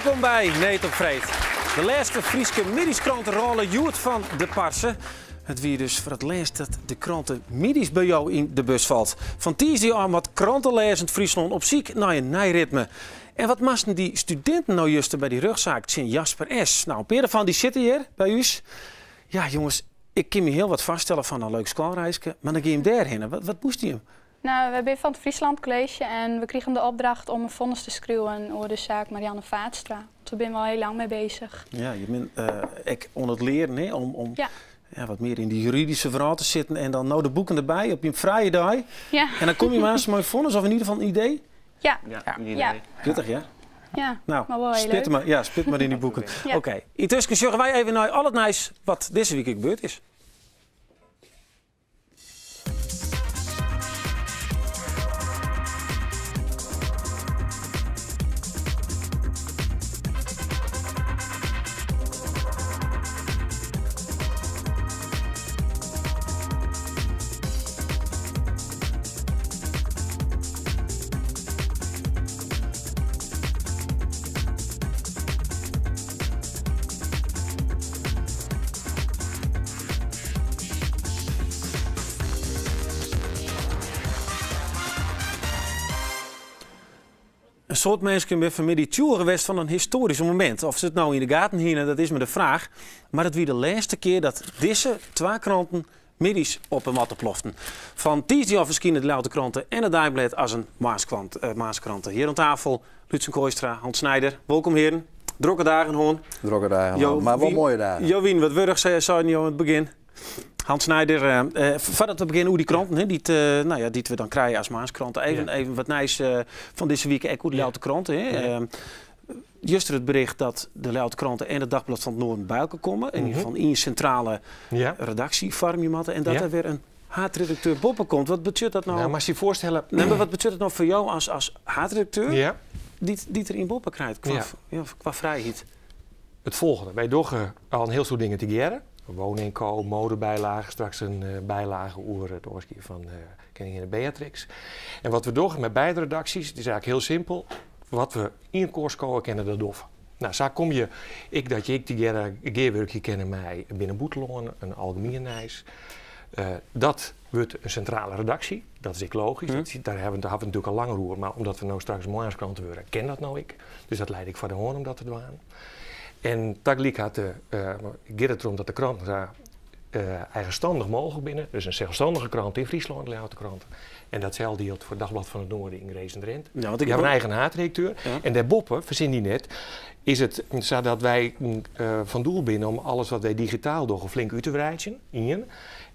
Wolkom by Need op Freed. De lêste Fryske middeiskrante rôle hjoed fan de parse. It wie dus foar it lêst dat de krante middeis by jo yn de bus falt. Fan tiisdei ôf moat krantelêzend Fryslân op syk nei in nij ritme. En wat moasten dy studinten no juster by dy rjochtsaak tsjin Jasper S? Nou, in pear derfan dy sitte hjir by ús. Ja, jonges, ik kin my hiel wat foarstelle fan in leuk skoalreiske, mar dan gean jim dêrhinne. Wat, wat moasten jim? Nou, we binne fan it Friesland College en we krigen de opdracht om in fonnis te skriuwen oer de saak Marianne Vaatstra. Want we binne wol hiel lang mei beuzich. Ja, je binne ek oan it learen hè, om Ja. ja, wat mear yn de juridyske wrâld te sitten en dan no de boeken derby op je frije dei. Ja. En dan komme je maar mei in fonnis of yn ieder gefal in idee. Ja. Ja, een idee. Ja. Pittich, ja? Ja, Nou, mar wol hiel spit leuk. mar, ja, spit mar yn dy boeken. Ja. Oké, yntusken sjogge wy even nei al it nijs wat dizze wike gebeurd is. In soad minsken binne fanmiddei tsjûge west fan in histoarysk momint. Oft se it no yn de gaten hiene, dat is mar de fraach. Mar it wie de lêste kear dat dizze twa kranten middeis op 'e matte ploften. Fan tiisdei ôf ferskine de Ljouwerter Krante en it Deiblêd as in moarnskrante. Hjir oan tafel Lútsen Kooistra, Hans Snijder. Wolkom hearen. Drokke dagen hân. Drokke dagen, mar wol moaie dagen. Jo wiene wat wurch, seinen jo yn it begjin. Hans Snijder, foardat we begjinne oer dy kranten, hè, dy't, nou ja, dy't we dan krije as moarnskrante, even, even wat nijs fan dizze wike ek oer de Ljouwerter Krante. Hè. Juster it bericht dat de Ljouwerter Krante en it Dagblad van het Noorden by elkoar komme. Yn ieder gefal ien sintrale redaksje foarmje moatte. En dat der wer in haadredakteur boppe komt. Wat betsjut dat no? Nou, moatst dy foarstelle. Nee, mar wat betsjut it no foar jo as haadredakteur dy't der ien boppe krijt kwa frijheid? It folgjende. Wy dogge al in hiel soad dingen tegearre. Woninko, modebijlage, straks in bylage oer it ôfskie fan keninginne Beatrix. En wat we dogge mei beide redaksjes, it is eigentlik hiel simpel. Wat we yn elkoar skowe kinne, dat dogge we. Nou, sa komme je ek dat je ek tegearre gearwurkje kinne mei binnen-bûtenlân, in algemien nijs. Dat wurdt in sintrale redaksje, dat is ek logysk. Dat, dêr hawwe we it natuerlik al langer oer, mar omdat we no straks moarnskranten wurde, kin dat no ek. Dus dat leit ek foar de hân om dat te dwaan. En tagelyk hat de, giet it derom dat de kranten sa eigenstannich mooglik binne. Dus in selsstannige krant yn Fryslân, de Ljouwerter Krante. En datselde jildt foar Dagblad van het Noorden yn Grins en Drinte. Ja, want ik Die hawwe in eigen haadredakteur. En dêrboppe, fersin dy net, is it sa dat wy fan doel binne om alles wat wy digitaal dogge flink út te wreidzjen, ien.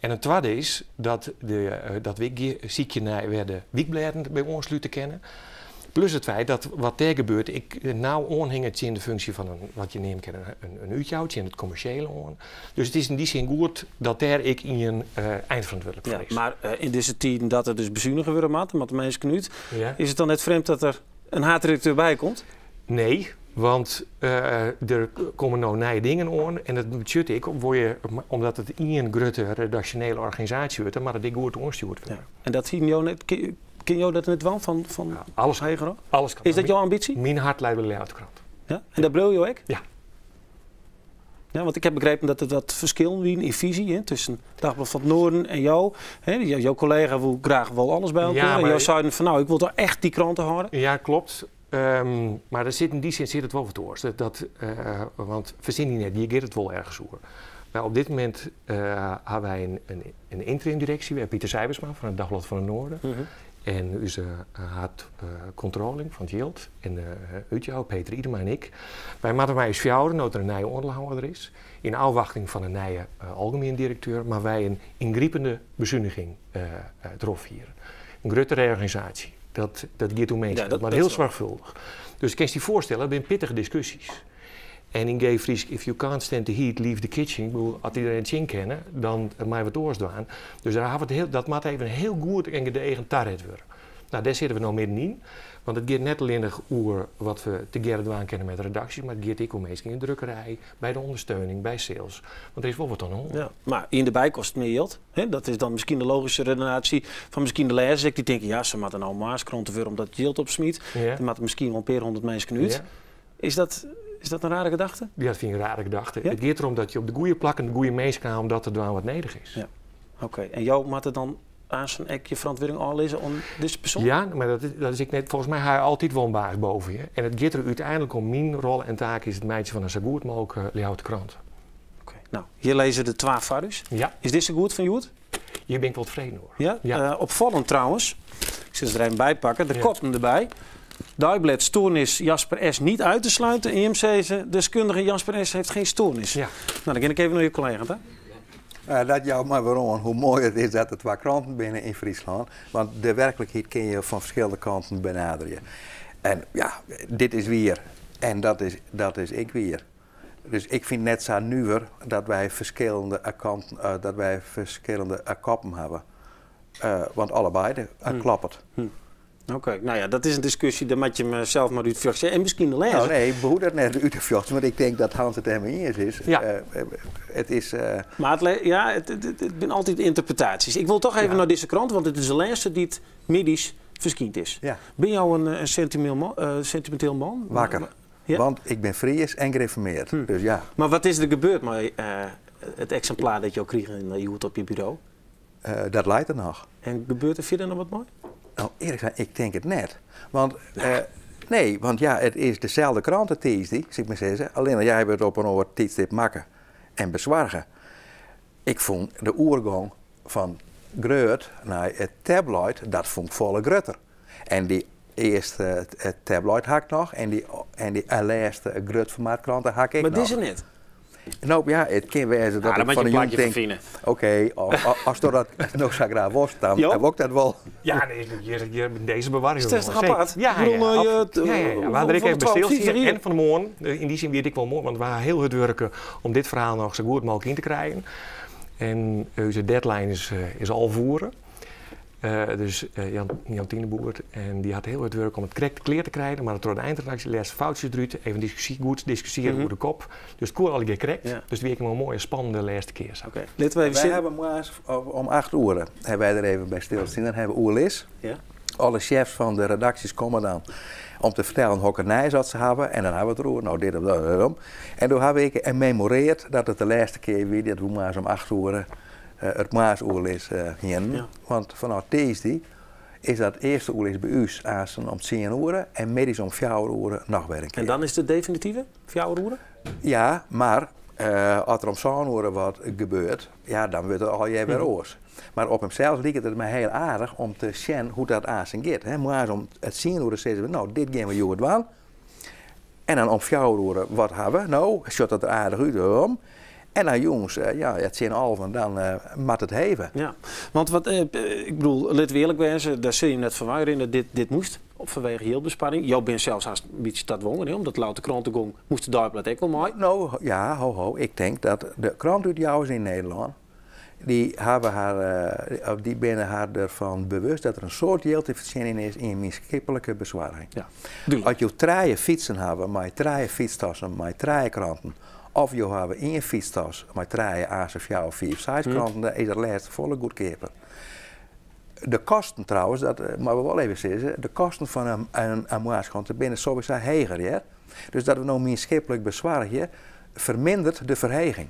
En in twadde is dat, de, dat wy sykje nei wêr de wykblêden by oanslute kinne. Plus it feit dat wat dêr gebeurt ek nau oanhinget tsjin de funksje fan in, wat je neame kinne, in útjouwer, tsjin it kommersjele oan. Dus it is yn dy sin goed dat dêr ek ien einferantwurdlik foar is. Mar yn dizze tiden dat der dus besunige wurde moat, moatte minsken út, is it dan net frjemd dat der in haadredakteur by komt? Nee, want der komme no nije dingen oan en dat betsjut ek, omdat it ien grutte redaksjonele organisaasje wurdt, dan moat it ek goed oanstjoerd wurde. Ja. En dat hiene jo net. Kinne jo dat net dwaan fan ja, alles, hegerop? Alles kan. Is dat jo ambitie? Myn hart leit by de Ljouwerter Krant. Ja? En dat bliuwe jo ek? Ja. Ja, want ik ha begrepen dat der wat ferskillen wiene yn fisy hè, tusken Dagblad van het Noorden en jo. Hè, jo kollega woe graach wol alles by elkoar. Ja, en jo seiden fan nou, ik wol toch echt dy kranten hâlde. Ja, klopt. Mar der sit yn dy sin sit it wol wat oars. Dat, want fersin dy net, hjir giet it wol ergens oer. Mar op dit momint hawwe wy in ynterim direksje, wy Pieter Sijbesma fan it Dagblad van het Noorden. En ús haad controlling fan it jild en útjouwer Peter Idema en ik. Wy moatte mei ús fjouweren, no't der in nije oandeelhouder is, yn ôfwachting fan in nije algemien direkteur, moatte wy in yngripende besuniging trochfiere. In grutte reorganisaasje. Dat, dat giet oer minsken, Ja, mar dat hiel is soarchfâldich. Dus kinst dy foarstelle, dat binne pittige diskusjes. En yn geef Frysk, if you can't stand the heat, leave the kitchen. Ik bedoel, as dy der net tsjin kinne, dan meie we it oars dwaan. Dus dêr hawwe we it hiel, dat moat even hiel goed en gedegen taret wurde. Nou, dêr sitte we no middenyn. Want it giet net allinnich oer wat we tegearre dwaan kinne mei de redaksjes, mar it giet ek oer minsken yn de drukkerij, by de ûndersteuning, by sales. Want der is wol wat oan de hân. Ja, mar ien derby kostet mear jild. Hè? Dat is dan miskien de logyske redenaasje fan miskien de lêzers ek. Dy tinke, ja, se moatte no moarnskrante wurde omdat it jild opsmyt. Der moatte miskien wol in pear hûndert minsken út. Is dat. Is dat in rare gedachte? Ja, dat fyn ik in rare gedachte. Ja? It giet derom dat je op de goede plakken de goede minsken ha om dat te dwaan wat nedich is. Ja. Oké, en jo moatte dan aanst ek je ferantwurding ôflizze oan dizze persoan? Ja, mar dat is ek net. Folgens my ha je altyd wol in baas boven je. En it giet der úteinlik om, myn rol en taak is it meitsjen fan in sa goed mooglike Ljouwerter Krante. Oké, no, hjir lizze de twa foar ús. Ja. Is dizze goed fan hjoed? Hjir bin ik wol tefreden oer. Ja? Ja. Opfallend trouwens, ik sil se der even by pakken, de Ja. koppen derby. Deiblêd stoornis Jasper S. niet uit te sluiten. IMC, deskundige Jasper S. heeft geen stoornis. Ja. No, dan gean ik even nei je kollega. Hè? Dat jout my wer oan hoe moai it is dat der twa kranten binne yn Fryslân. Want de werklikheid kin je fan ferskillende kanten benaderje. En ja, dit is wier en dat is ek wier. Dus ik fyn it net sa nuver dat wy ferskillende kanten, dat wy ferskillende koppen hawwe. Want allebeide kloppet. Oké, no ja, dat is in diskusje, dêr moat je him sels mar útfjochtsje. En miskien de lêzer. No, nee, ik behoech dat net út te fjochtsjen, want ik tink dat Hans it dêrmei iens is. Ja. It is, Mar ja, it binne altyd ynterpretaasjes. Ik wol toch even nei dizze krant, want it is de lêste dy't middeis ferskynd is. Ja. Binne jo in sentiminteel man? Wakker. Ja? Want ik bin Fries en gereformeard, dus ja. Mar wat is der gebeurd mei it eksimplaar dat jo krigen hjoed op je buro? Dat leit der noch. En gebeurt der fierder noch wat mei? No, earlik sein, ik tink it net. Want, nee, want ja, it is deselde krante tiisdei, sil ik mar sizze. Allinne jij wurdt op in oar tiidstip makke en besoarge. Ik fûn de oergong fan grut nei it tabloid, dat fûn ik folle grutter. En dy earste tabloid ha ik noch en dy lêste grutformaatkrante ha ik ek Mar noch. dizze net? No ja, it kin wêze dat Ja, ik dan fan moat de je jûn een plakje tink, fine. Oké, as do dat no sa graach wolst, dan Jo? wol ik dat wol. Ja, nee, hjir, dizze bewarje Is we dat wol. toch apart? Ja, Ik bedoel, ja, je, Ja, ja, ja. We hadden er van even de bij 12 stilstaan. hier. En fan 'e moarn, yn dy sin wie it ek wol moai, want we ha hiel hurd wurke om dit ferhaal noch sa goed mooglik yn te krijen. En ús deadline is 11 oere. Dus Jantine Boer, en dy hat hiel hurd wurke om it krekt klear te krijen, mar troch de eindredaksje lêste foutsjes derút, even diskusje, goed diskusjearje oer de kop. Dus it koe allegear krekt. Ja. Dus it wie ek wol in moaie, spannende lêste kear. Sa. Oké. Litte we even Wy sitten. hawwe moarns om 8 oere, hawwe wy der even by stilstien, dan hawwe we oerlis. Ja. Alle chefs fan de redaksjes komme dan om te fertellen hokker nijs dat se hawwe. En dan hawwe we it deroer, no dit of dat en dat. En doe haw ik memorearre dat it de lêste kear wie dat we moarns om 8 oere it moarnsoerlis hienen. Ja. Want fanôf tiisdei is dat earste oerlis by ús aansten om 10 oere en middeis om 4 oere noch wer in kear. En dan is de definitive 4 oere? Ja, mar as der om 7 oere wat gebeurt, ja, dan wurdt it allegear wer oars. Mar op himsels liket it my hiel aardich om te sjen hoe't dat aansten giet. Hè. Moarns om it 10 oere sizze we, no, dit gean we hjoed dwaan. En dan om 4 oere, wat ha we? No, sjocht dat der aardich út, waarom? En dan jûns, ja, ja, tsjin alven, dan moat it heve. Ja, want wat, ik bedoel, lit we earlik wêze, dêr sil je net foar rinne, dit moast op fanwege jildbesparring. Jo binne sels hast in bytsje twongen, hè, omdat Ljouwerter Krante gong, moast de Deiblêd ek wol mei. No, ja, ho, ho. Ik tink dat de krantútjouwers yn Nederlân, dy hawwe har, of dy binne har derfan bewust dat der in soad jild te fertsjinjen is yn mienskiplike besoarging. Ja, dúdlik. As jo 3 fytsen hawwe mei 3 fytstassen, mei 3 kranten, of jo hawwe 1 fytstas mei 3, A, 4, 5, 6 kranten, dan is dat lêste folle goedkeaper. De kosten trouwens, dat moatte we wol even sizze, de kosten fan in moarnskrante binne sowieso heger, hear. Dus dat we no mienskiplik besoargje, fermindert de ferheging.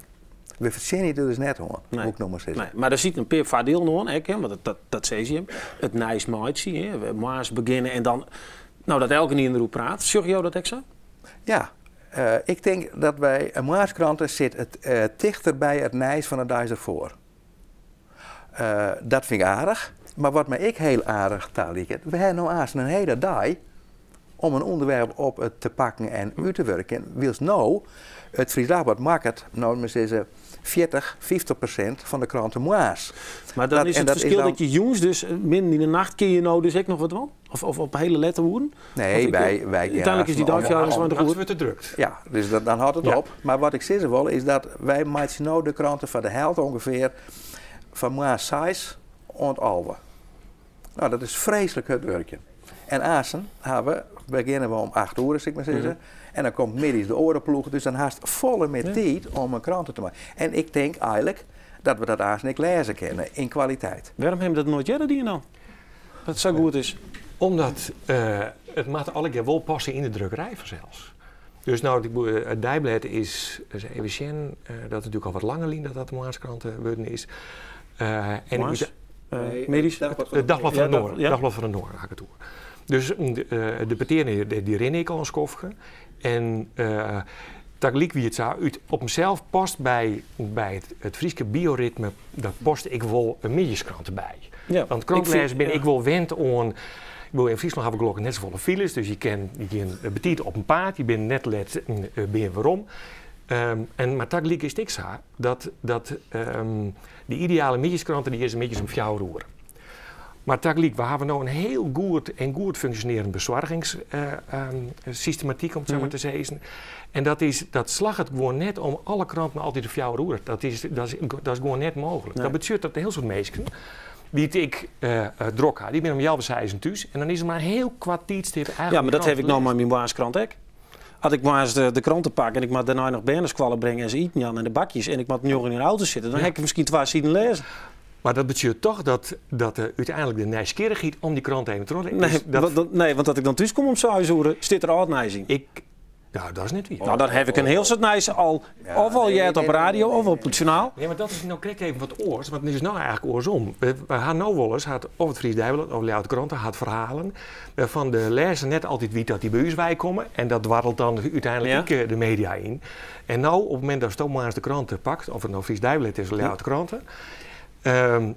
We fertsjinje der dus net oan, Nee. moet ik noch mar sizze. Nee, mar der sit in pear foardielen oan, ek, hè, want dat sizze jim. It nijs meitsje, hè, we moarns begjinne en dan, no, dat elkenien deroer praat. Sjogge jo dat ek sa? Ja, ik tink dat wy in moarnskrante sit it tichter by it nijs fan de deis derfoar. Dat fyn ik aardich, mar wat my ek hiel aardich taliket, we hawwe no aanst in hiele dei om in ûnderwerp op it te pakken en út te wurkjen, wylst no it Fries Dagblad makket, no, men sizze 40, 50% fan de krante moarns. Mar dan is En it dat is ferskil dan dat je jûns dus midden yn de nacht kin je no dus ek noch wat dwaan? Of op hiele lette oeren? Nee, Want ik wij uiteindelijk is die gaan dag 24 Nachts uur. wurdt it drukt. Ja, dus dan hâldt it Ja. op. Mar wat ik sizze wol is dat wy meitsje no de krante foar de helte ongeveer fan moarns 6 oant 11. No, dat is freeslik hurd wurkjen. En aansten begjinne we om 8 oere, sil ik mar sizze. En dan komt middeis de oare ploech, dus dan hast folle mear tiid om in krante te meitsjen. En ik tink eigenlik dat we dat aansten ek lêze kinne yn kwaliteit. Wêrom hawwe we dat noait earder dien dan? Dat it sa goed is. Omdat it moat allegear wol passe yn de drukkerij fansels. Dus no, it Deiblêd is, even sjen, dat is natuerlik al wat langer lyn dat dat de moarnskrante wurden is. En Moarns? Middeis? It Dagblad van het Noorden. Dagblad van het Noorden ha ik it oer. Dus de petearen dy rinne ek al in skoftke. En tagelyk wie it sa, út op himsels past by it Fryske bioritme, dat past ek wol in middeiskrante by. Want krantlêzers binne ek wol wend oan. Ik bedoel, yn Fryslân hawwe we gelokkich net safolle files, dus je kin, je gean betiid op 'en paad, je binne net let binne werom. En, mar tagelyk is it ek sa dat de ideale middeiskrante dy is middeis om 4 oere. Mar tagelyk, we hawwe no in hiel goed en goed funksjonearjend besoargingssystematyk, om it sa mar te sizzen. En dat slagget gewoan net om alle kranten altyd om 4 oere. Dat is gewoan net mooglik. Dat betsjut dat in hiel soad minsken dy't ek drok ha, dy binne om 5:30 thús en dan is der mar in hiel koart tiidstip Ja, eigenlijk mar dat krante ha ik no lêzen. mei myn moarnskrante ek. As ik moarns de krante pak en ik moat dêrnei noch bern nei skoalle bringe en se iten jaan en de bakjes en ik moat 9 yn de auto sitte, dan ha ik miskien twa siden lêzen. Mar dat betsjut toch dat úteinlik de nijsgjirrichheid om dy krante even troch te Nee, is dat nee, want as ik dan thús kom om 6 oere, stiet der âld nijs yn. Ik, nou, dat is net wier. No, dan ha ik in hiel soad nijs al, Ja, of al nee, heard nee, op nee, radio nee, of op nee. it sjoernaal. Nee, mar dat is no krekt even wat oars, want it is no eigentlik oarsom. We ha no wolris, hat of it Fries Deiblad of Ljouwerter Krante hat ferhalen wêrfan't de lêzer net altyd wit dat dy by ús weikomme en dat dwarrelt dan úteinlik ek de media yn. En no, op it momint datsto moarns de krante pakst, of it no Fries Deiblad is of Ljouwerter Krante,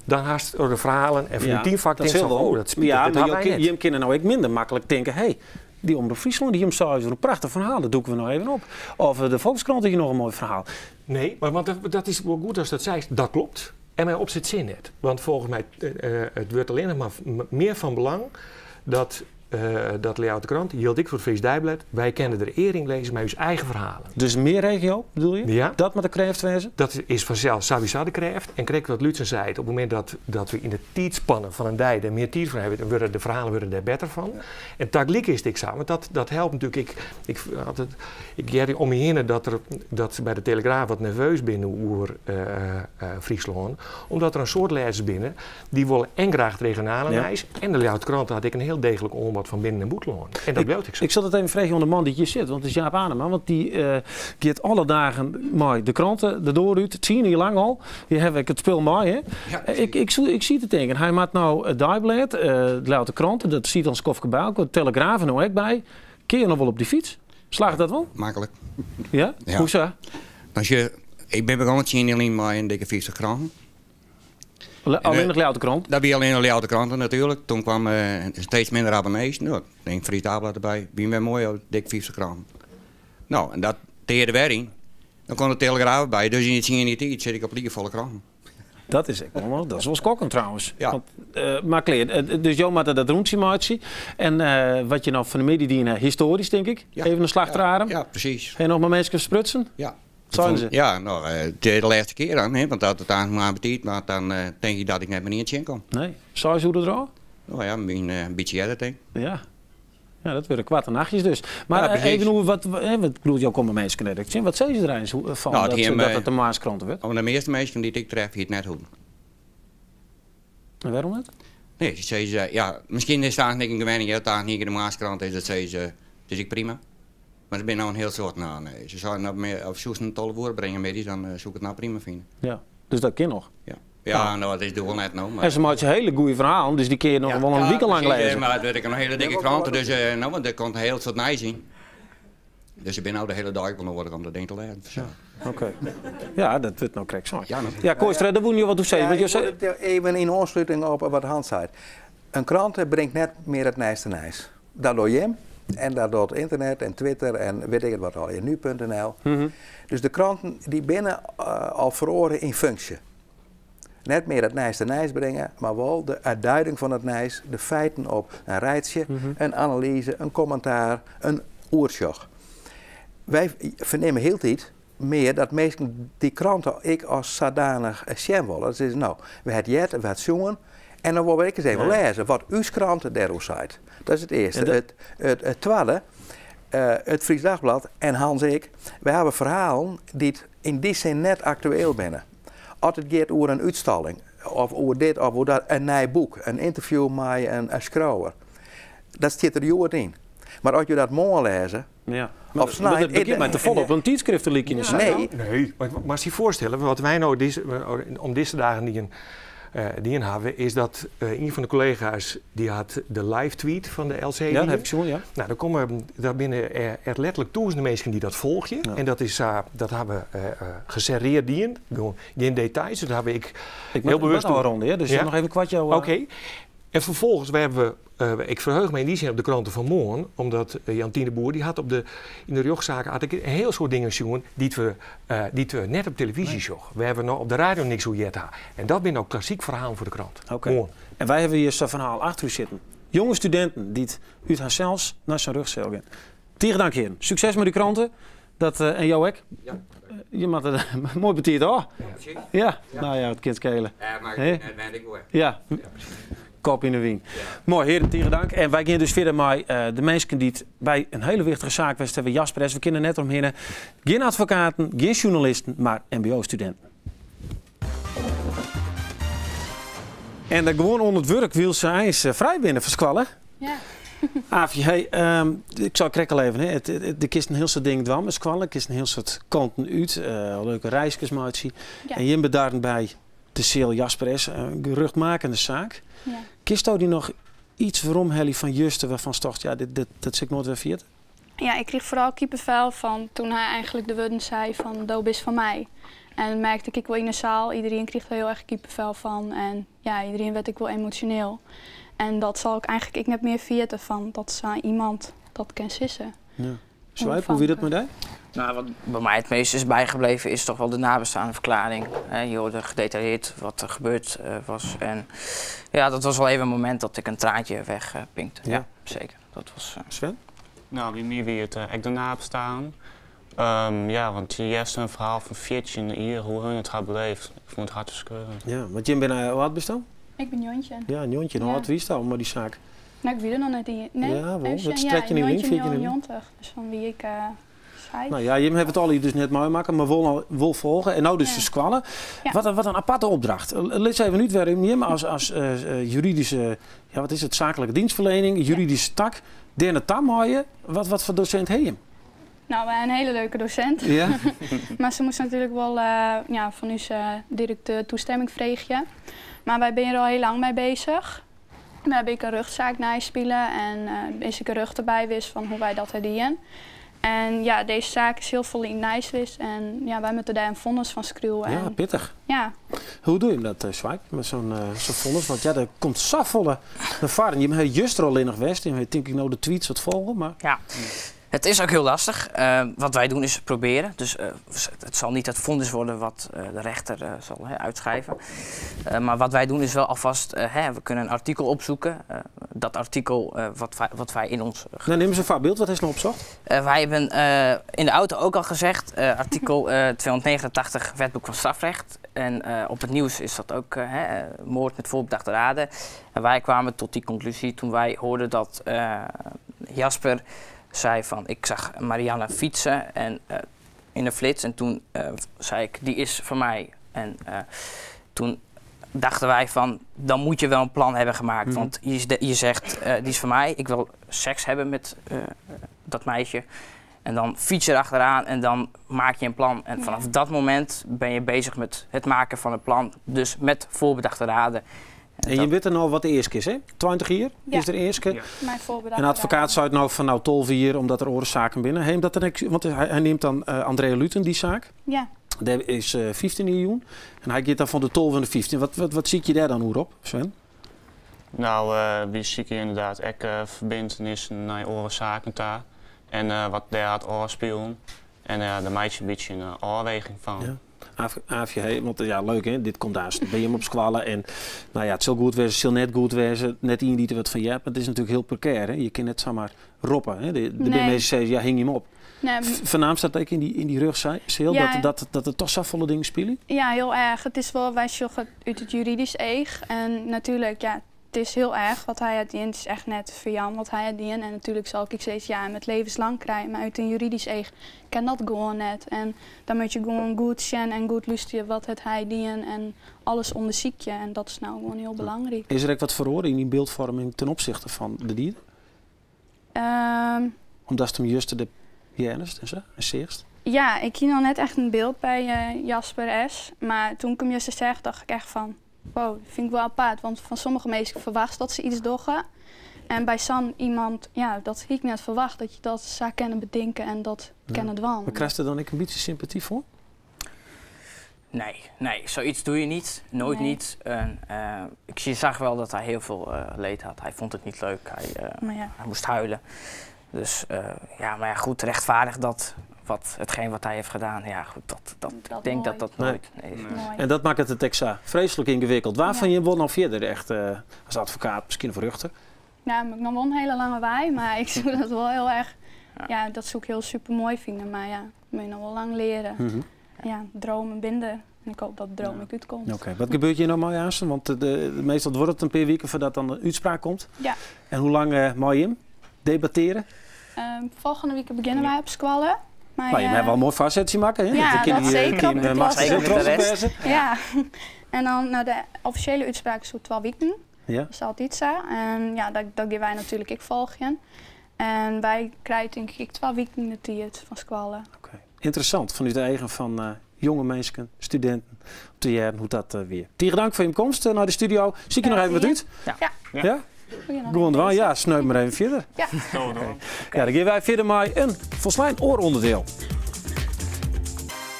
dan hast de ferhalen en fanút dyn fak Dat tinkst sil fan, wol. oh, dat spitich, Ja, dit mar ha wy net. jim kinne no ek minder maklik tinke, hey, dy Omrop Fryslân, dy om 6 oere, in prachtich ferhaal, dat dûke we no even op. Of de Volkskrant hie noch in moai ferhaal. Nee, mar want dat is wol goed datst dat seist, dat kloppet. En my op sit sin net. Want folgens my, it wurdt allinnich mar mear fan belang dat Ljouwerter Krante, jildt ek foar it Fries Deiblad, wy kinne der ear yn lizze mei ús eigen ferhalen. Dus mear regio, bedoel je? Ja. Dat moat de krêft wêze? Dat is fansels sawiesa de krêft. En krekt wat Lútsen sei, op it momint dat we yn de tiidsspanne fan in dei dêr mear tiid foar hawwe, dan wurde de ferhalen wurde dêr better fan. En tagelyk is it ek sa, want dat helpt natuerlik ek. Ik, altyd, ik hear om my hinne dat se by de Telegraaf wat nerveus binne oer Fryslân, omdat der in soad lêzers binne dy wolle en graach it regionale nijs en de Ljouwerter Krante hat ek in hiel deeglik oanbod fan binnen- en bûtenlân. En dat bliuwt ek sa. Ik sil dat even freegje oan de man dy't hjir sit, want it is Jaap Anema, want dy giet alle dagen mei de krante de doar út, 10 jier lang al. Hjir ha ik it spul mei, hè? Ja, Ik siet te tinken, hy moat no it Deiblêd, de Ljouwerter Krante, dat siet al in skoftke by elkoar, de Telegraaf er no ek by. Kin je noch wol op dy fyts? Slagget dat wol? Maklik. Ja? Ja. Hoe sa? As je, ik bin begûn 10 jier lyn mei in dikke 50 kranten. Allinnich Ljouwerter Krante? Dat wie allinnich de Ljouwerter Krante natuerlik. Toen kwam steeds minder abonnees. No, ik denk Fries Dagblad derby. Wie wer moai, oh, dik 50 kranten. No, en dat teerde wer yn. Dan kwam de Telegraaf by. Dus yn dy 10 jier tiid sit ik op likefolle kranten. Dat is ek wol, dat is wol skokkend trouwens. Ja. Want, mar klear, dus jo moatte dat rûntsje meitsje. En wat je no fan 'e middei diene, histoarysk tink ik. Ja. Even in slach Ja, ja, presys. Ha je noch mei minsken sprutsen? Ja. Seinen se? Ja, no, de lêste kear dan, hè, want dat it aanst mar betiid, mar dan tink ik dat ik net mear ien tsjinkom. Nee. 6 oere der ôf? No ja, myn in bytsje earder tink ik. Ja. Ja, dat wurde koarte nachtjes dus. Mar, Ja, presys. even oer wat, hè, want ik bedoel, jo komme minsken net ek tsjin. Wat sizze se der eins fan No, it hie him, dat it de moarnskrante wurdt? Om de measte minsken dy't ik tref, hie it net hoeven. En wêrom net? Nee, se sizze, ja, miskien is it eigentlik in gewenning, dat eigentlik de moarnskrante is, dat sizze se, it is ek prima. Mar der binne no in hiel soad, no, nee. Se seinen op me, of soest in 12 oere bringe middeis, dan soe ik it no prima fine. Ja, dus dat kin noch. Ja. Ja, no, dat is doel net no, mar En se meitsje hiele goede ferhalen, dus dy kinne je noch Ja, wol in ja, wike lang presys, lêze. mar it wurdt ek in hiele dikke Ja, krante, wat dus, no, want der komt in hiel soad nijs yn. Dus ik bin no de hiele dei wol noadich om dat ding te lêzen. Ja, oké. Ja, dat wurdt no krekt sein. Ja, natuurlijk. Ja, Kooistra, daar woene je wat oer sizze, Ja, want je ik zei wol it even yn oansluting op wat Hans sei. In krante bringt net mear it nijste nijs. Dat docht jim en dat docht ynternet en Twitter en wit ik it wat al, nu punt N L. Dus de kranten dy binne al feroare yn funksje. Net mear it nijste nijs bringe, mar wol de útduiding fan it nijs, de feiten op in rijtsje, in analyze, in kommentaar, in oersjoch. Wy fernimme hieltyd mear dat minsken dy krante ek as sadanich sjen wolle. Dat is, no, we het heard, we het sjoen en dan wolle we ek ris even lêze wat ús krante dêroer seit. Dat is it earste. En dat It twadde, it Fries Dagblad en Hans ek, wy hawwe ferhalen dy't yn dy sin net aktueel binne. As it giet oer in útstalling, of oer dit of oer dat, in nij boek, in ynterview mei in skriuwer, dat stiet der hjoed yn. Mar as jo dat moarn lêze, Ja. of snein... It begjint my te folle op in tydskrift te lykjen. Nee. Nee, mar moatst dy foarstelle, wat wy no dizze, om dizze dagen dien hawwe, is dat ien fan de kollega's dy hat de live tweet fan de LC Ja, dat dien. ha ik sjoen, ja. Nou, der komme, der binne echt letterlik tûzenen minsken dy't dat folgje. En dat is sa, dat hawwe we geserreerd dien. Gewoan gjin details, dat hawwe ik Ik heel bewust moat ôfrûne, hear, dus noch even koart jou. Oké. En ferfolgens, wy hawwe, ik ferheuch my yn dy sin op de krante fan moarn, omdat Jantine Boer, dy hat op de, yn de rjochtsaak had ik in hiel soad dingen sjoen dy't we net op televyzje sjogge, wêr't we no op de radio niks oer heard ha. En dat binne no klassyk ferhalen foar de krant. Moarn. En wy hawwe hjir sa'n ferhaal achter ús sitten. Jonge studinten dy't út harsels nei sa'n rjochtseal gean. Tige dank hearen. Sukses mei de krante. Dat, en jo ek? Ja. Je moatte moai betiid ôf. Ja, presys. Ja, no ja, it kin skele. Ja, mar Hè? net wend ik wol. Ja. Kop yn de wyn. Moai, hearen, tige dank. En wy gean dus fierder mei de minsken dy't by in hiele wichtige saak west hawwe. Jasper S., we kinne net omhinne. Gjin advokaten, gjin sjoernalisten, mar mbo-studinten. En dan gewoan oan it wurk wylst se eins frij binne fan skoalle. Ja. Aafje, hey, ik sei krekt al even, hè, der kinst in hiel soad dingen dwaan mei skoalle. Kinst in hiel soad kanten út, leuke reiskes meitsje. En jim bedarren by de seal Jasper S., in geruchtmakende saak. Kinsto dy noch iets weromhelje fan juster wêrfan'tst tocht, ja, dit sil ik noait wer ferjitte? Ja, ik krige foaral kippenvel fan toen hy eigentlik de wurden sei fan do bist fan my. En dat merkte ik ek wol yn de saal. Iedereen krige der hiel erch kippenvel fan en ja, iedereen werd ek wol emosjoneel. En dat sal ik eigentlik ek net mear ferjitte fan dat sa iemand dat kin sizze. Ja. Swipe, hoe wie dat mei dy? Nou, wat by my it meast is bybleaun is toch wol de nabestaandenverklaring. Hè, je hoorde gedetailleerd wat der gebeurd was. En ja, dat was wel even een moment dat ik een traantje wegpinkte. Ja, zeker. Dat was, Sven? Nou, by my wie it ek de nabestaanden. Ja, want je hearst in ferhaal fan 14 jier hoe hun it ha beleefd. Ik fûn it hartferskeurend. Ja, want jim binne, hoe âld bisto? Ik bin 19. Ja, 19. Hoe âld wiest al mei dy saak? Nou, ik wie der noch net yn. Nee, Ja, wol. even Wat sjen. Ja, 13 jier lyn, 14 jier lyn? 1999. Dus fan wie ik seis. Nou ja, jim hawwe it allegear dus net meimakke, mar wol, wol folge. En no dus de skoalle. Wat in aparte opdracht. Lis even út wêrom jim as juridyske, ja, wat is it, saaklike dienstverlening, juridyske tak, dêr nei ta meie. Wat foar dosint ha jim? Nou, wy ha in hiele leuke dosint. Mar se moast natuerlik wol ja, fan ús direkteur toestimming freegje. Mar wy binne der al hiel lang mei beuzich. We hawwe ek in rjochtsaak neispile en is ek in rjochter by west fan hoe't wy dat ha dien. En ja, dizze saak is hiel folle yn it nijs west en ja, wy moatte dêr in fonnis fan skriuwe. Ja, en pittich. Ja. Hoe dogge je dat, Swipe, mei sa'n fonnis? Want ja, der komt safolle nei foaren. Jim hawwe juster allinnich west, jim hawwe tink ik no de tweets wat folge, mar Ja. Het is ook heel lastig. Wat wij doen is proberen. Dus het zal niet het vonnis worden wat de rechter zal, hè, uitschrijven. Maar wat wij doen is wel alvast, hè, we kunnen een artikel opzoeken. Dat artikel wat wij in ons Nou, neem eens een voorbeeld. Wat is nou opzocht? Wij hebben in de auto ook al gezegd, artikel 289 Wetboek van Strafrecht. En op het nieuws is dat ook hè, moord met voorbedachte raden. En wij kwamen tot die conclusie toen wij hoorden dat Jasper zei van, ik zag Marianne fietsen en in de flits. En toen zei ik, die is van mij. En toen dachten wij van, dan moet je wel een plan hebben gemaakt. Want je zegt, die is van mij, ik wil seks hebben met dat meisje. En dan fiets je erachteraan en dan maak je een plan. En vanaf dat moment ben je bezig met het maken van een plan. Dus met voorbedachte raden. En je weet dan al wat de eerste is, hè? 20 jaar Ja. is de eerste. Ja. Mijn voorbedachte En de advocaat raden. zei het nou van nou 12 jaar, omdat er oorzaken binnen. Heem dat dan, want hij neemt dan Andrea Luten die zaak. Ja. Daar is 15 miljoen. En hij gaat dan van de 12 en de 15. Wat zie je daar dan hoe op, Sven? Nou, wie zie ik inderdaad ook verbindenissen naar oorzaken daar. En wat daar had oorspelen. En daar maak je een beetje een afweging van. Ja. Aafje, hey, want ja, leuk hè, dit komt daar. Ben je hem op squallen en nou ja, het zal goed wezen, het zal net goed wezen, net iemand die er wat van je hebt. Maar het is natuurlijk heel precair hè. Je kan net zomaar roppen hè. De Nee. BMC zei, ja, hing je hem op. Nee, Voornaam staat ook in die rugzeel, Ja. dat er toch zoveel dingen spelen? Ja, heel erg. Het is wel, wij zoeken uit het juridisch eeg en natuurlijk, ja, het is heel erg wat hij had dien. Het is echt net voor Jan wat hij had dien. En natuurlijk zal ik steeds ja, met levenslang krijgen. Maar uit een juridisch eeg kan dat gewoon net. En dan moet je gewoon goed zien en goed luisteren wat het hij dien. En alles onderzoek je. En dat is nou gewoon heel belangrijk. Is er ook wat verloren in die beeldvorming ten opzichte van de dier? Omdatst him juster de heardest en sa, en seachst? Ja, ik hie noch net echt in byld by Jasper S. Mar toen ik him juster seach, tocht ik echt fan, wow, dat fyn ik wol apart. Want fan sommige minsken ferwachtst dat se iets dogge. En by sa'n iemand, ja, dat hie ik net ferwacht, dat je dat sa kinne betinke en dat kinne dwaan. Mar krijst der dan ek in bytsje sympaty foar? Nee, nee, zoiets doe je niet. Nooit Nee. niet. En ik zag wel dat hij heel veel leed had. Hij vond het niet leuk. Hij Maar ja. moest huilen. Dus ja, maar ja, goed, rechtvaardig dat hetgeen wat hij heeft gedaan. Ja, goed, Dat ik denk dat nooit. dat Nee. nooit, nee. Nee. Nooit. En dat maakt het extra vreselijk ingewikkeld. Waarvan Ja. je wordt nog verder echt als advocaat, misschien of rechter? Ja, ik nog wel een hele lange wei, maar ik zoek dat wel heel erg. Ja. Ja, dat zoek ik heel super mooi vinden, maar ja, moet je nog wel lang leren. Ja, dromen binden. En ik hoop dat droom ik uitkomt. Oké, wat gebeurt hier nou mooi aan? Want meestal wordt het een paar weken voordat dan de uitspraak komt. Ja. En hoe lang mag je hem debatteren? Volgende week beginnen wij op squallen. Maar, Nou, je hebt wel een mooi vastzetje maken, hè? Ja, de dat zeker kind, op de mag klas. er Zeker trots de op rest. wezen. Ja. En dan nou, de officiële uitspraak is zo 12 weken. Ja. Dat is altijd zo. En ja, dat gaan wij natuurlijk ik volgen. En wij krijgen denk ik 12 weken de tijd van squallen. Oké. Interessant, vanuit de eigen van jonge mensen, studenten, om te jaren hoe dat weer. Tegen dank voor je komst naar de studio. Zie ik je nog even wat uit? Ja. Ja. Ja? Ja. Goeie Gewoon wel. Ja, snuif maar even verder. Ja. Zo door. Ja, dan geven wij verder maar een volslijn ooronderdeel.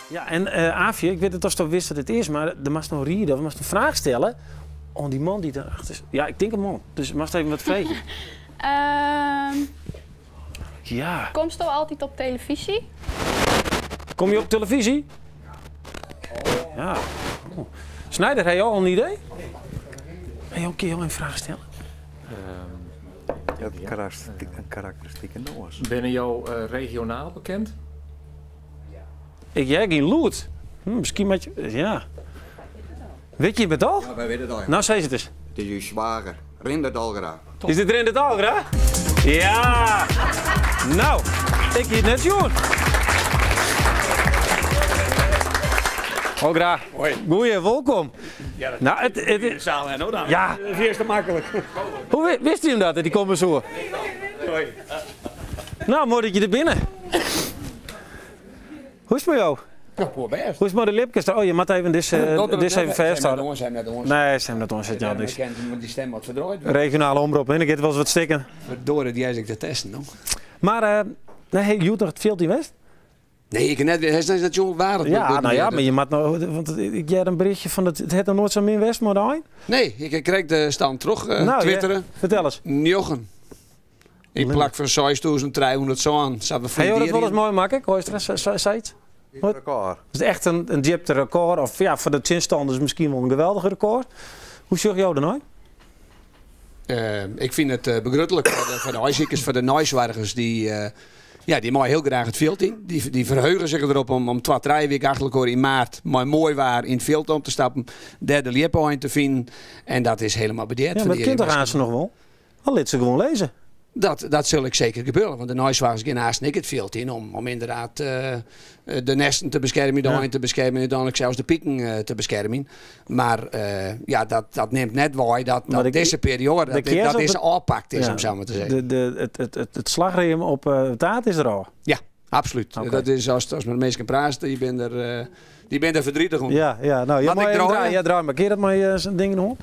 Ja, en Aafje, ik weet het of je wist dat het is, maar er mag nog rieden, we moesten een vraag stellen aan die man die daarachter is. Ja, ik denk een man, dus mag even wat vragen. Ja. Komst u altijd op televisie? Kom je op televisie? Ja. Oh. Snijder, heb je al een idee? Hey, joh, kun je al een vraag stellen? Dat een karakteristieke noos. Ben jou regionaal bekend? Ik jij geen loot. Misschien met je. Ja. Weet je het al? Ja, wij weten het al. ja. Nou, zei ze het eens. Het is uw zwager, Rindert Algra. Is dit Rindert Algra? Ja! Nou, ik hier net, jongen. Algra. Hoi. Goeie, welkom. Ja, dat Nou, het is de zaal en dan. Ja. Dat is eerst te makkelijk. Hoe wist u hem dat, dat die komt zo? Hoi. Nou, mooi dat je er binnen. Hoe is het met jou? Nou, voor best. Hoe is het met de lipjes? Oh, je moet even deze, deze even vasthouden. Zijn net ons. Nee, zijn net ons. Ja, dus. Want die stem wat verdrooid. Regionale omroep, hè? Dan gaat wel eens wat stikken. Verdorie, die is ik te testen, hoor. Maar, nee, je doet nog het veld in West? Nee, ik net. Hij is net jong waar. Ja, nou ja, maar je moet nou, want ik jij een berichtje van het het nog nooit zo min West, maar daar. Nee, ik kreeg de stand terug, Nou, twitteren. Ja, vertel eens. Jochen. Ik plak van 6300 zo aan. Zaten we Hey, joh, dat wel eens vrienderen. mooi makkelijk. Hoor je het zei het? Dit record. Het is echt een diepte record. Of ja, voor de zinstanders misschien wel een geweldige record. Hoe zorg jou er nou? Ik vind het begruttelijk voor de huisziekers, voor de naaizwargers die ja, die mogen heel graag het veld in. Die verheugen zich erop om 2, 3 weken achter elkaar in maart maar mooi waar in het veld om te stappen, derde leerpoint te vinden. En dat is helemaal bedeerd. Ja, voor maar die het kind mensen. gaan ze nog wel. Dan liet ze gewoon lezen. Dat zal ik zeker gebeuren, want de naaizwagers gaan haast ik het veld in om inderdaad de nesten te beschermen, de hoorn te beschermen en uiteindelijk zelfs de pieken te beschermen. Maar ja, dat neemt net waar Maar dat deze periode, de kerst dat op deze het aanpakt is, Ja, om zo maar te zeggen. Het slagriem op de taart is er al. Ja, absoluut. Oké. Dat is als met mensen praat, die bent er verdrietig om. Ja, ja, nou, jij Laat ik mag even draaien? draaien. Ja, draai maar. Keer dat maar zijn ding in de hond.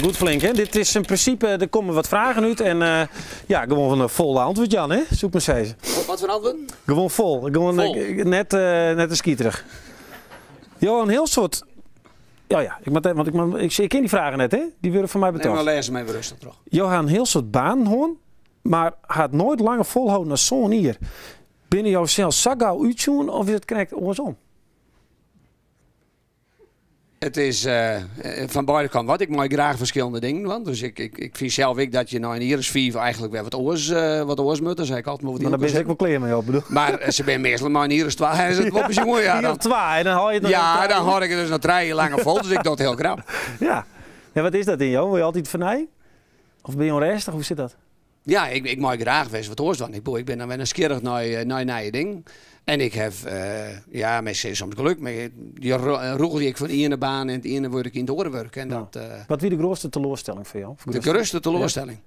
Goed flink, hè? Dit is in principe, er komen wat vragen uit en ja, gewoon van een volle antwoord, Jan, hè? Zoek maar eens. Wat voor antwoord? Gewoon vol. Gewoon, Vol. net een skieterig. Johan, heel soort. Ja, ja, ik moet even, want ik, moet, ik, ik ken die vragen net, hè? Die worden van mij Nee, betaald. maar lezen hem even rustig terug. Johan, heel soort baanhoorn, maar gaat nooit langer volhouden dan zo'n hier. Binnen jou zelf zo gauw uitzoen of is het correct andersom? Het is van beide kanten wat. Ik maak graag verschillende dingen. Want dus ik vind zelf ik dat je nou in hier is 4 eigenlijk weer wat oors moet. Dan zei ik altijd maar wat Maar dan ben ik wel klaar mee op, bedoel. Maar ze zijn meestal maar in hier is 2. Hij is het op is jongen, ja, Hier dan op 2 en dan haal je het nog Ja, even dan hoor ik het dus nog 3 jaar langer vol. Dus ik doe het heel krap. Ja. Ja, wat is dat in jou? Wil je altijd vernij? Of ben je onrustig? Hoe zit dat? Ja, ik maak graag best wat oors dan. Ik ben dan wel nieuwsgierig naar je ding. En ik heb, ja, mensen soms geluk, maar je roegel ik van de ene baan en het ene word ik in het oren werken. En dat Wat wie de grootste teleurstelling voor jou? De grootste teleurstelling?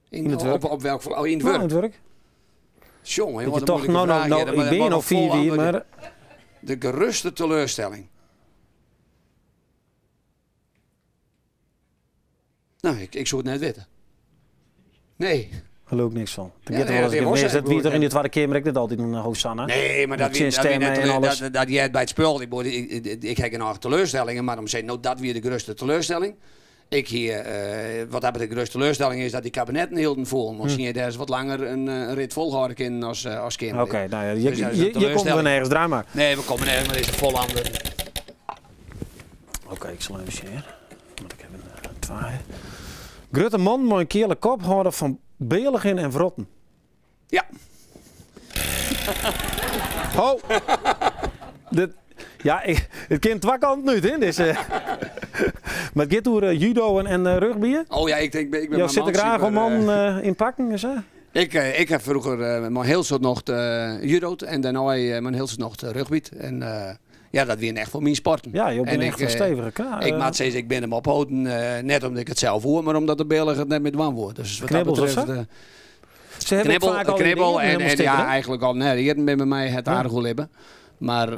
Yn it wurk. Op, op welk oh, yn it Nou, wurk. yn it wurk. Jonge, Dat wat je toch, een nou, moeilijke nou, vraag nou, hier. Maar ik dat ben mag al nog vol 4 jaar, antwoord. maar De geruste teleurstelling. Nou, ik zou het net weten. Nee. Daar geloof ik niks van. Dat Ja, gaat nee, wel eens dat een keer was mis. het. Dat wie toch in de Tweede Kamer ik dit altijd een Hosanna. Nee, maar dat, Met wie, dat, wie stemmen net, en alles. dat jij het bij het spul. Ik, bedoel, ik heb geen eigen teleurstellingen, maar om te zeggen, nou dat weer de grootste teleurstelling. Ik hier, wat dat betreft de grootste teleurstelling is dat die kabinetten hielden vol. Misschien je daar eens wat langer een rit volhouden kunnen als kind. Oké, nou ja, Dus dat is een je komt er teleurstelling. nergens draai maar. Nee, we komen nergens, maar dit is een vol ander. Oké, ik zal even zien. Want ik heb een twee. Grutte man met een kele kop houden van beligen en vrotten. Ja. Ho! Dit, ja, ik, het kind twee kanten nu, hè? Dus, maar het gaat over judo en rugby. Oh ja, ik denk, ik ben Jou mijn zit er man graag super, om man in pakken, is hè? Ik heb vroeger mijn heel soort nog de judo en daarna mijn heel soort nog de rugby. En ja, dat weer echt voor mijn sporten. Ja, je bent En echt ik, een stevige kaart. Ik maak steeds, ik ben hem ophouden, net omdat ik het zelf hoor, maar omdat de Belgen het net met dwang wordt. Dus wat dat Knibbels of betreft, zo? Ze hebben knibbel, vaak al in de knibbel eer helemaal en stikken, ja, hè? eigenlijk al. Nee, hier ben bij mij het Ja. aardig hebben. Maar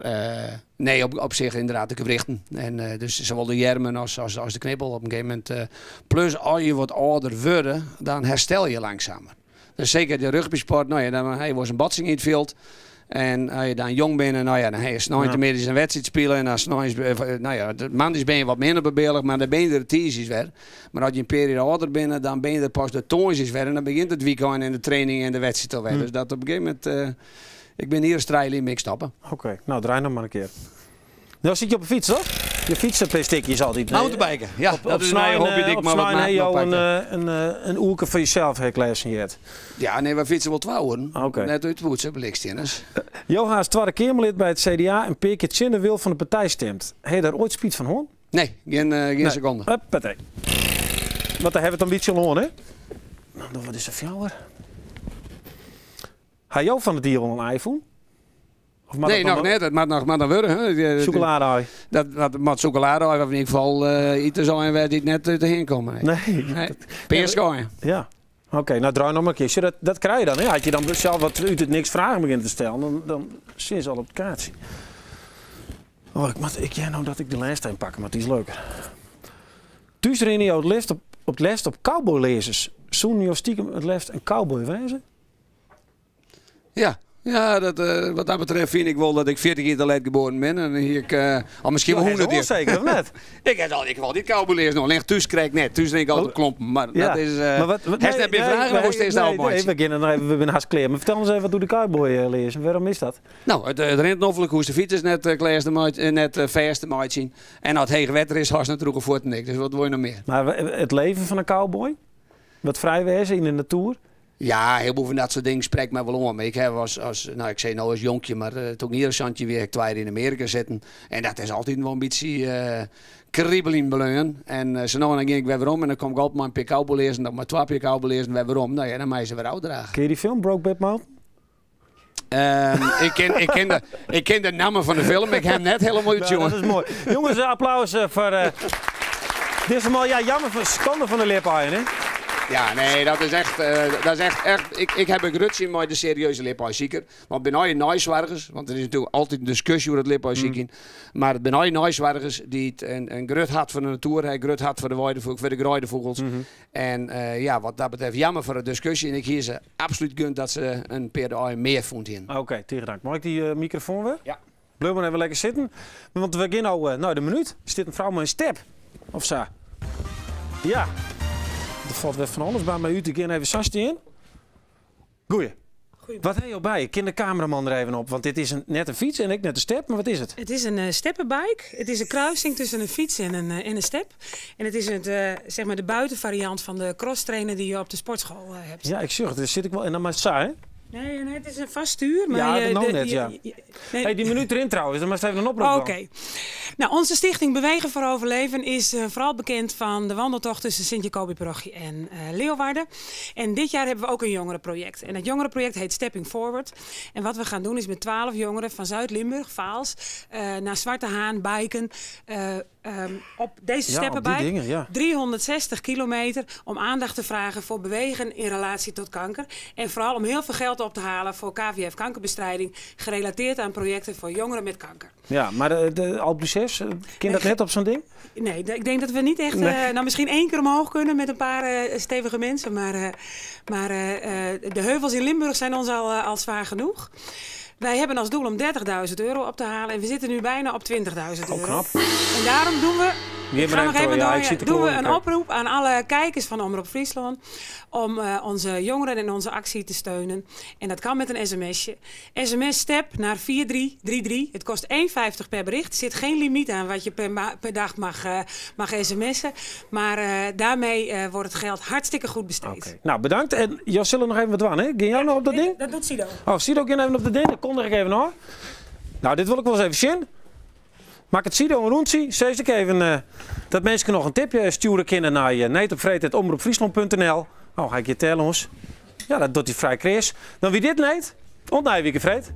nee, op zich inderdaad de gewrichten. En dus zowel de jermen als de knibbel op een gegeven moment. Plus als je wat ouder wordt, dan herstel je langzamer. Dus zeker de rugbysport, nou ja, dan hey, was een botsing in het veld. En als je dan jong bent, en nou ja, dan heb je s'nachts middags een wedstrijd spelen. En dan s'nachts, nou ja, de maandags ben je wat minder bebelig, maar dan ben je er tienjes weer. Maar als je een periode ouder bent, dan ben je er pas de toontjes weer. En dan begint het weekend en de training en de wedstrijd alweer. Dus dat op een gegeven moment, ik ben hier een strijl in, ik stappen. Oké, nou draai nog maar een keer. Nou zit je op een fiets, toch? Je fietsen per stukjes altijd. Mountainbiken, ja, Op, dat op is een snijn, hobby die ik op maar wat snijn maat heb je nog al pakken. een oerke van jezelf herklessen jet. Ja, nee, we fietsen wel 12 hoor. Oké. Net uit het poetsen, blikstinners. Johan is tweede Kamerlid bij het CDA en Peerke Tjinde wil van de partij stemt. Heb je daar ooit spiet van hoor? Nee, geen Nee. seconde. Huppatee. Want daar hebben we het een beetje al hoor, hè? Nou, wat is er fjouwer? Had jou van het dier al een iPhone? Of mag Nee, dat nog net. Het mag nog maar dan worden. Hè. Chocolade. Dat mag chocolade, of in ieder geval iets zijn waar die net uit de heen komen. Nee. Nee. Nee. Peerskooien. Ja. Oké, nou draai nog maar een keer. Dat krijg je dan. Hè? Had je dan zelf wat uit het niks vragen begint te stellen, dan zit ze al op het kaartje. Oh, ik moet, ik, ja, nou dat ik de lijst in pak, maar die is leuker. Thuis reed je het liefst op het lest op cowboylezers. Zoen je stiekem het liefst een cowboy wezen? Ja. Ja, wat dat betreft vind ik wel dat ik 40 jaar te laat geboren ben. En hier ik, al misschien wel Ja, 100 jaar. Zeker, of net? Ik heb al, ik heb al die cowboyleers nog. Alleen thuis krijg ik net. Thuis denk ik altijd Oh. klompen. Maar Ja. dat is... Maar wat, wat, Heeft net meer vragen, dan steeds nee, nou nee, we beginnen nog even, we zijn hartstikke klaar. Maar vertel ons even, wat doet de cowboy lezen? Waarom is dat? Nou, het rent noffelijk hoe ze de fietsers net klaar de maat, net vers de maat zien. En als het hege wetter is, haast het droege voort en ik. Dus wat wil je nog meer? Maar het leven van een cowboy? Wat vrij wezen in de natuur? Ja, heel veel van dat soort dingen spreekt mij wel om. Ik heb als, nou, ik zei nou als jonkje, maar toen ik hier een zandje weer, ik 2 jaar in Amerika zitten. En dat is altijd wel een beetje kriebel in beleun. En zo nou en dan ging ik weer weer om en dan kom ik op mijn paar cowboy en dan maar 2 paar cowboy en weer weer om. Nou ja, dan mij ze weer uitdragen. Ken je die film, Brokeback Mountain? Ik ken de namen van de film, ik heb hem net helemaal uit, Nou, jongen. dat is mooi. Jongens, applaus voor dit is allemaal, ja, jammer van schande van de liphaaien, hè? Ja, nee, dat is echt, dat is echt, echt. Ik heb een grutje met de serieuze liphuisziekers. Want ben je naaizwargers, want er is natuurlijk altijd een discussie over het liphuisziekers. Maar het ben je naaizwargers die het een grut had van de natuur, een grut had voor de weidevogels, voor de gruidevogels. En ja, wat dat betreft jammer voor de discussie. En ik hier ze absoluut gunt dat ze een paar de meer vond in. Oké, tegen dank. Mag ik die microfoon weer? Ja. Blijf maar even lekker zitten. Want we gaan nou nou, de minuut. Zit een vrouw met een step? Of zo? Ja. Er valt weer van alles bij mij uit. Ik ga even sasje in. Goeie. Goeie. Wat heb je al bij? Ik ken de cameraman er even op. Want dit is net een fiets en ik net een step. Maar wat is het? Het is een steppenbike. Het is een kruising tussen een fiets en een step. En het is zeg maar de buitenvariant van de crosstrainer die je op de sportschool hebt. Ja, ik zucht. Daar zit ik wel. En dan maar saai, hè? Nee, nee, het is een vast stuur. Maar Ja, je, dat nou de, net, je, ja. je, nee. Hey, die minuut erin trouwens. Dan maar even een oproep Oké. dan. Nou, onze stichting Bewegen voor Overleven is vooral bekend van de wandeltocht tussen Sint-Jacobi-parochie en Leeuwarden. En dit jaar hebben we ook een jongerenproject. En dat jongerenproject heet Stepping Forward. En wat we gaan doen is met 12 jongeren van Zuid-Limburg, Vaals, naar Zwarte Haan, biken. Op deze Ja, op die steppenbike. dingen, ja. 360 kilometer om aandacht te vragen voor bewegen in relatie tot kanker. En vooral om heel veel geld op te halen voor KVF kankerbestrijding, gerelateerd aan projecten voor jongeren met kanker. Ja, maar de Alpe d'HuZes, kan dat net op zo'n ding? Nee, ik denk dat we niet echt, Nee. nou, misschien één keer omhoog kunnen met een paar stevige mensen. Maar de heuvels in Limburg zijn ons al zwaar genoeg. Wij hebben als doel om €30.000 op te halen en we zitten nu bijna op 20.000 Oh, euro. knap. En daarom doen we, Weer ik ga maar nog even even door, ja, door, ik zie de doen we kloren een kijken. oproep aan alle kijkers van Omrop Fryslân om onze jongeren en onze actie te steunen. En dat kan met een sms'je. SMS STEP naar 4333. Het kost 1,50 per bericht. Er zit geen limiet aan wat je per dag mag sms'en. Maar daarmee wordt het geld hartstikke goed besteed. Oké. Nou, bedankt. En Jos zullen nog even wat doen, hè? Ga jij nog op dat ding? Dat doet Sido. Oh, Sido, ga even op dat ding. Dat kondig ik even hoor. Nou, dit wil ik wel eens even zien. Maak het Sido een rondje. Zeg ik even dat mensen nog een tipje sturen kunnen naar je need op vreed at omrop friesland punt N L. Oh, ga ik je tellen, ons. Ja, dat doet hij vrij Chris. Dan wie dit neemt, ontnij Wieke Vreed.